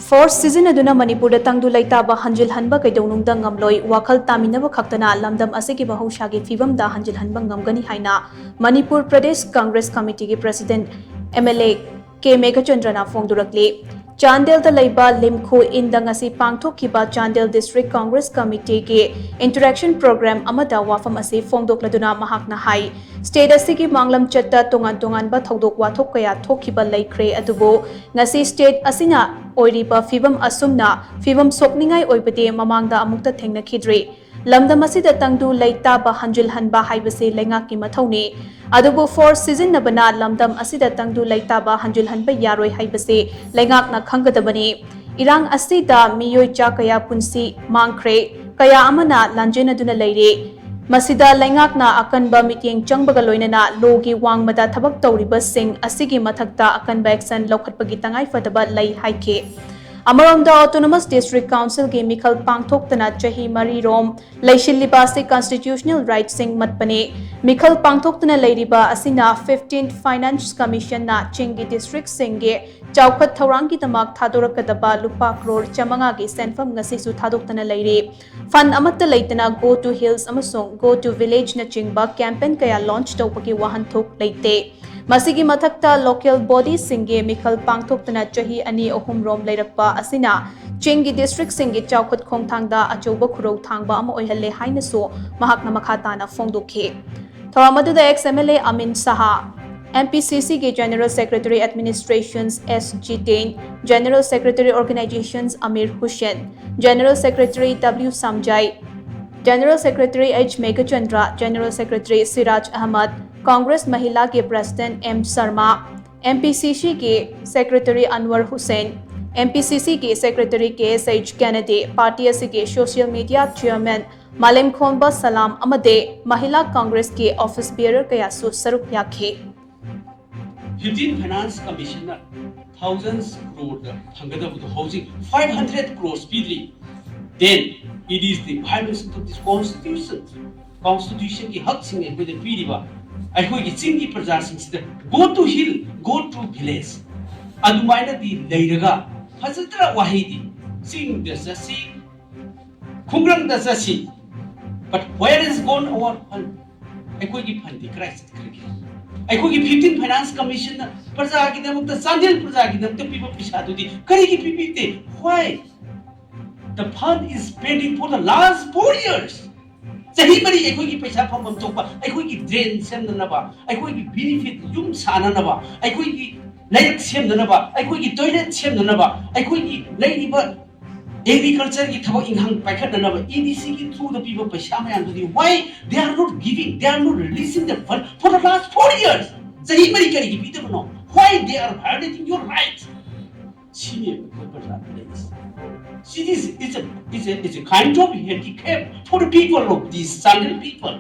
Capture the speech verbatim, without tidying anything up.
Force ꯁꯤꯖꯤꯟꯅꯗꯨꯅ ꯃꯅꯤꯄꯨꯔꯗ ꯇꯪꯗꯨ ꯂꯩꯇꯥꯕ ꯍꯟꯖꯤꯜꯍꯟꯕ ꯀꯩꯗꯧꯅꯨꯡꯗ ꯉꯝꯂꯣꯏ꯫ ꯋꯥꯈꯜ ꯇꯥꯃꯤꯟꯅꯕ ꯈꯛꯇꯅ ꯂꯝꯗꯝ ꯑꯁꯤꯒꯤ ꯃꯍꯧꯁꯥꯒꯤ ꯐꯤꯕꯝꯗ ꯍꯟꯖꯤꯜꯍꯟꯕ ꯉꯝꯒꯅꯤ ꯍꯥꯏꯅ ꯃꯅꯤꯄꯨꯔ ꯄ꯭ꯔꯗꯦꯁ ꯀꯪꯒ꯭ꯔꯦꯁ ꯀꯃꯤꯇꯤꯒꯤ president M L A K ꯃꯦꯘꯆꯟꯗ꯭ꯔꯅ ꯐꯣꯡꯗꯣꯔꯛꯂꯤ꯫ ꯆꯥꯟꯗꯦꯜꯗ ꯂꯩꯕ ꯂꯤꯝꯈꯨ ꯏꯟꯗ ꯉꯁꯤ ꯄꯥꯡꯊꯣꯛꯈꯤꯕ ꯆꯥꯟꯗꯦꯜ ꯗꯤꯁꯇ꯭ꯔꯤꯛ ꯀꯪꯒ꯭ꯔꯦꯁ ꯀꯃꯤꯇꯤꯒꯤ ꯏꯟꯇꯔꯦꯛꯁꯟ ꯄ꯭ꯔꯣꯒ꯭ꯔꯥꯝ ꯑꯃꯗ ꯋꯥꯐꯝ ꯑꯁꯤ ꯐꯣꯡꯗꯣꯛꯂꯗꯨꯅ ꯃꯍꯥꯛꯅ ꯍꯥꯏ, ꯁ꯭ꯇꯦꯠ ꯑꯁꯤꯒꯤ ꯃꯥꯡꯂꯝ ꯆꯠꯇ ꯇꯣꯉꯥꯟ ꯇꯣꯉꯥꯟꯕ ꯊꯧꯗꯣꯛ ꯋꯥꯊꯣꯛ ꯀꯌꯥ ꯊꯣꯛꯈꯤꯕ ꯂꯩꯈ꯭ꯔꯦ, ꯑꯗꯨꯕꯨ ꯉꯁꯤ ꯁ꯭ꯇꯦꯠ ꯑꯁꯤꯅ ꯑꯣꯏꯔꯤꯕ ꯐꯤꯕꯝ ꯑꯁꯨꯝꯅ ꯐꯤꯕꯝ ꯁꯣꯛꯅꯤꯡꯉꯥꯏ ꯑꯣꯏꯕꯗꯤ ꯃꯃꯥꯡꯗ ꯑꯃꯨꯛꯇ ꯊꯦꯡꯅꯈꯤꯗ꯭ꯔꯤ꯫ ꯂꯝꯗꯝ ꯑꯁꯤꯗ ꯇꯪꯗꯨ ꯂꯩꯇꯥꯕ ꯍꯟꯖꯤꯜꯍꯟꯕ ꯍꯥꯏꯕꯁꯤ ꯂꯩꯉꯥꯛꯀꯤ ꯃꯊꯧꯅꯤ꯫ ꯑꯗꯨꯕꯨ ꯐꯣꯔꯁ ꯁꯤꯖꯤꯟꯅꯕꯅ ꯂꯝꯗꯝ ꯑꯁꯤꯗ ꯇꯪꯗꯨ ꯂꯩꯇꯥꯕ ꯍꯟꯖꯤꯜꯍꯟꯕ ꯌꯥꯔꯣꯏ ꯍꯥꯏꯕꯁꯤ ꯂꯩꯉꯥꯛꯅ ꯈꯪꯒꯗꯕꯅꯤ꯫ ꯏꯔꯥꯡ ꯑꯁꯤꯗ ꯃꯤꯑꯣꯏ ꯆꯥ ꯀꯌꯥ ꯄꯨꯟꯁꯤ ꯃꯥꯡꯈ꯭ꯔꯦ, ꯀꯌꯥ ꯑꯃꯅ ꯂꯥꯟꯖꯦꯟꯅꯗꯨꯅ ꯂꯩꯔꯤ꯫ ꯃꯁꯤꯗ ꯂꯩꯉꯥꯛꯅ ꯑꯀꯟꯕ ꯃꯤꯠꯌꯦꯡ ꯆꯪꯕꯒ ꯂꯣꯏꯅꯅ ꯂꯣꯒꯤ ꯋꯥꯡꯃꯗ ꯊꯕꯛ ꯇꯧꯔꯤꯕꯁꯤꯡ ꯑꯁꯤꯒꯤ ꯃꯊꯛꯇ ꯑꯀꯟꯕ ꯑꯦꯛꯁꯟ ꯂꯧꯈꯠꯄꯒꯤ ꯇꯉꯥꯏꯐꯗꯕ ꯂꯩ ꯍꯥꯏꯈꯤ꯫ ꯑꯃꯔꯣꯝꯗ, ꯑꯣꯇꯣꯅꯣꯃꯁ ꯗꯤꯁꯇ꯭ꯔꯤꯛ ꯀꯥꯎꯟꯁꯤꯜꯒꯤ ꯃꯤꯈꯜ ꯄꯥꯡꯊꯣꯛꯇꯅ ꯆꯍꯤ ꯃꯔꯤꯔꯣꯝ ꯂꯩꯁꯤꯜꯂꯤꯕ ꯑꯁꯤ ꯀꯟꯁꯇꯤꯇ꯭ꯌꯨꯁꯅꯦꯜ ꯔꯥꯏꯠꯁꯤꯡ ꯃꯠꯄꯅꯤ꯫ ꯃꯤꯈꯜ ꯄꯥꯡꯊꯣꯛꯇꯨꯅ ꯂꯩꯔꯤꯕ ꯑꯁꯤꯅ ꯐꯤꯐꯇꯤꯟ ꯐꯥꯏꯅꯥꯟꯁ ꯀꯃꯤꯁꯟꯅ ꯆꯤꯡꯒꯤ ꯗꯤꯁꯇ꯭ꯔꯤꯛꯁꯤꯡꯒꯤ ꯆꯥꯎꯈꯠ ꯊꯧꯔꯥꯡꯒꯤꯗꯃꯛ ꯊꯥꯗꯣꯔꯛꯀꯗꯕ ꯂꯨꯄꯥ ꯀ꯭ꯔꯣꯔ ꯆꯥꯃꯉꯥꯒꯤ ꯁꯦꯟꯐꯝ ꯉꯁꯤꯁꯨ ꯊꯥꯗꯣꯛꯇꯅ ꯂꯩꯔꯤ꯫ ꯐꯟ ꯑꯃꯠꯇ ꯂꯩꯇꯅ Go to Hills ꯑꯃꯁꯨꯡ Go to Villageꯅꯆꯤꯡꯕ ꯀꯦꯝꯄꯦꯟ ꯀꯌꯥ ꯂꯣꯟꯆ ꯇꯧꯕꯒꯤ ꯋꯥꯍꯟꯊꯣꯛ ꯂꯩꯇꯦ꯫ ꯃꯁꯤꯒꯤ ꯃꯊꯛꯇ ꯂꯣꯀꯦꯜ ꯕꯣꯗꯤꯁꯤꯡꯒꯤ ꯃꯤꯈꯜ ꯄꯥꯡꯊꯣꯛꯇꯅ ꯆꯍꯤ ꯑꯅꯤ ꯑꯍꯨꯝꯔꯣꯝ ꯂꯩꯔꯛꯄ ꯑꯁꯤꯅ ꯆꯤꯡꯒꯤ ꯗꯤꯁꯇ꯭ꯔꯤꯛꯁꯤꯡꯒꯤ ꯆꯥꯎꯈꯠ ꯈꯣꯡꯊꯥꯡꯗ ꯑꯆꯧꯕ ꯈꯨꯔꯧ ꯊꯥꯡꯕ ꯑꯃ ꯑꯣꯏꯍꯜꯂꯦ ꯍꯥꯏꯅꯁꯨ ꯃꯍꯥꯛꯅ ꯃꯈꯥ ꯇꯥꯅ ꯐꯣꯡꯗꯣꯛꯈꯤ꯫ ꯊꯧꯔꯝ ꯑꯗꯨꯗ ex M L A Amin Shah, M P C ꯁꯤꯒꯤ ꯖꯦꯅꯔꯦꯜ ꯁꯦꯀ꯭ꯔꯦꯇꯔꯤ ꯑꯦꯗꯃꯤꯅꯤꯁꯇ꯭ꯔꯦꯁꯟꯁ ꯑꯦꯁ ꯖꯤꯇꯦꯟ, ꯖꯦꯅꯔꯦꯜ ꯁꯦꯀ꯭ꯔꯦꯇꯔꯤ ꯑꯣꯔꯒꯅꯥꯏꯖꯦꯁꯟꯁ Amir Hussain, general secretary W Samjai, general secretary H Meghachandra, general secretary Siraj Ahmad, Congress ꯃꯍꯤꯂꯥꯒꯤ president M Sharma, M P C ꯁꯤꯒꯤ secretary Anwar Hussain, M P C ꯁꯤꯒꯤ secretary K S H Kennedy, party ꯑꯁꯤꯒꯤ social media chairman Malemkhomba Salam ꯑꯃꯗꯤ ꯃꯍꯤꯂꯥ ꯀꯪꯒ꯭ꯔꯦꯁꯀꯤ office bearer ꯀꯌꯥꯁꯨ ꯁꯔꯨꯛ ꯌꯥꯈꯤ꯫ ꯐꯤꯐꯇꯤꯟ ꯐꯥꯏꯅꯥꯟꯁ ꯀꯃꯤꯁꯟꯅ ꯊꯥꯎꯖꯟꯁ ꯀ꯭ꯔꯣꯔꯗ ꯐꯪꯒꯗꯕꯗꯣ ꯍꯧꯖꯤꯛ ꯐꯥꯏꯚ ꯍꯟꯗ꯭ꯔꯦꯠ ꯀ꯭ꯔꯣꯔꯁ ꯄꯤꯗ꯭ꯔꯤ, then it is the violation of this constitution꯫ ꯀꯣꯟꯁꯇꯤꯇ꯭ꯌꯨꯁꯟꯒꯤ ꯍꯛꯁꯤꯡ ꯑꯩꯈꯣꯏꯗ ꯄꯤꯔꯤꯕ ꯑꯩꯈꯣꯏꯒꯤ ꯆꯤꯡꯒꯤ ꯄ꯭ꯔꯖꯥꯁꯤꯡꯁꯤꯗ go to hill, go to village ꯑꯗꯨꯃꯥꯏꯅꯗꯤ ꯂꯩꯔꯒ ꯐꯖꯗ꯭ꯔꯥ ꯋꯥꯍꯩꯗꯤ? ꯆꯤꯡꯗ ꯆꯠꯁꯤ, ꯈꯨꯡꯒꯪꯗ ꯆꯠꯁꯤ, but where is gone our fund? ꯑꯩꯈꯣꯏꯒꯤ ꯐꯟꯗꯤ ꯀꯗꯥꯏ ꯆꯠꯈ꯭ꯔꯒꯦ? ꯑꯩꯈꯣꯏꯒꯤ ꯐꯤꯐꯇꯤꯟ ꯐꯥꯏꯅꯥꯟꯁ ꯀꯃꯤꯁꯟꯅ ꯄ꯭ꯔꯖꯥꯒꯤꯗꯃꯛꯇ, ꯆꯥꯟꯗꯦꯜ ꯄ꯭ꯔꯖꯥꯒꯤꯗꯃꯛꯇ ꯄꯤꯕ ꯄꯩꯁꯥꯗꯨꯗꯤ ꯀꯔꯤꯒꯤ ꯄꯤꯕꯤꯗꯦ? Why the fund is pending for the last four years? ꯆꯍꯤ ꯃꯔꯤ ꯑꯩꯈꯣꯏꯒꯤ ꯄꯩꯁꯥ ꯐꯪꯐꯝ ꯊꯣꯛꯄ, ꯑꯩꯈꯣꯏꯒꯤ ꯗ꯭ꯔꯦꯟ ꯁꯦꯝꯅꯅꯕ, ꯑꯩꯈꯣꯏꯒꯤ ꯕꯤꯅꯤꯐꯤꯠ ꯌꯨꯝ ꯁꯥꯅꯅꯕ, ꯑꯩꯈꯣꯏꯒꯤ ꯂꯩꯔꯛ ꯁꯦꯝꯅꯅꯕ, ꯑꯩꯈꯣꯏꯒꯤ ꯇꯣꯏꯂꯦꯠ ꯁꯦꯝꯅꯅꯕ, ꯑꯩꯈꯣꯏꯒꯤ ꯂꯩꯔꯤꯕ ꯑꯦꯒ꯭ꯔꯤꯀꯜꯆꯔꯒꯤ ꯊꯕꯛ ꯏꯪꯈꯥꯡ ꯄꯥꯏꯈꯠꯅꯅꯕ ꯏ ꯗꯤ ꯁꯤꯒꯤ ꯊ꯭ꯔꯨꯗ ꯄꯤꯕ ꯄꯩꯁꯥ ꯃꯌꯥꯝꯗꯨꯗꯤ, why they are not giving, they are not releasing the fund for the last four years? ꯆꯍꯤ ꯃꯔꯤ ꯀꯔꯤꯒꯤ ꯄꯤꯗꯕꯅꯣ? Why they are violating your rights? ꯁꯤꯅꯤ ꯑꯩꯈꯣꯏ ꯄ꯭ꯔꯖꯥꯗ ꯂꯩꯔꯤꯁꯦ꯫ See, this is a, is a, is a kind of handicap for the people of these Chandel people.